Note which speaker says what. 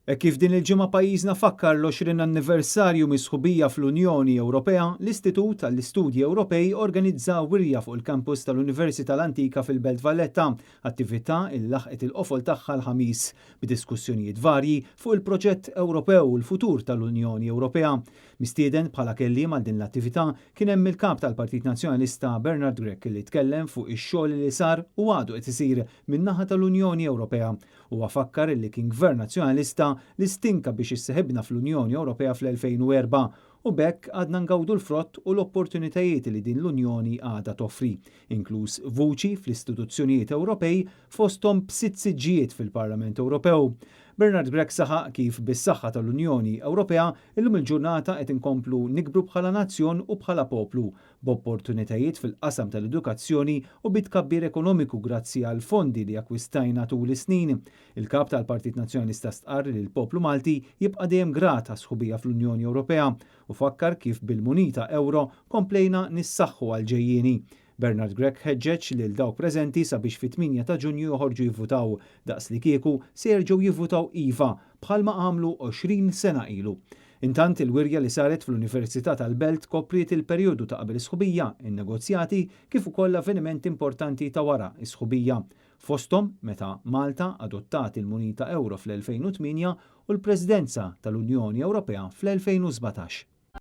Speaker 1: Hekk kif din il-ġimgħa pajjiżna fakkar l-20 anniversarju mis-sħubija fl-Unjoni Ewropea, l-Istitut għall-Istudji Ewropej organizza wirja fuq il-kampus tal-Università l-Antika fil-Belt Valletta, attività il laħqet il-qofol tagħha l-Ħamis b'diskussjonijiet varji fuq il-proġett Ewropew u l-futur tal-Unjoni Ewropea. Mistieden bħala kelliem għal din l-attività kien hemm il-kap tal-Partit Nazzjonalista Bernard Grech li tkellem fuq ix-xogħol li sar u għadu qed isir min-naħa tal-Unjoni Ewropea. Huwa fakkar li kien Gvern Nazzjonalista li stinka biex isseħibna fl-Unjoni Ewropea fl-2004 u b'hekk għadna ngawdu l-frott u l-opportunitajiet li din l-Unjoni għadha toffri, inkluż vuċi fl-istituzzjonijiet Ewropej fosthom b'sitt siġġijiet fil-Parlament Ewropew. Bernard Grech saħaq kif bis-saħħa tal-Unjoni Ewropea illum il-ġurnata qed inkomplu nikbru bħala nazzjon u bħala poplu, b'opportunitajiet fil-qasam tal-edukazzjoni u bi tkabbir ekonomiku grazzi għal fondi li akkwistajna tul is-snin. Il-kap tal-Partit Nazzjonalista stqarr li l-poplu Malti jibqa' dejjem grat għas-sħubija fl-Unjoni Ewropea u fakkar kif bil-munita ewro komplejna nissaħħu għall-ġejjieni. Bernard Grech ħeġġeġ lil dawk preżenti sabiex fit-8 ta' Ġunju joħorġu jivvutaw daqs li kieku se jerġgħu jivvutaw iva bħalma għamlu 20 sena ilu. Intant il-wirja li saret fl-Università tal-Belt kopriet il-perjodu ta' qabel is-sħubija, in-negozjati, kif ukoll avvenimenti importanti ta' wara s-sħubija. Fosthom meta Malta adottat il-munita ewro fl-2008 u l-Presidenza tal-Unjoni Ewropea fl-2017.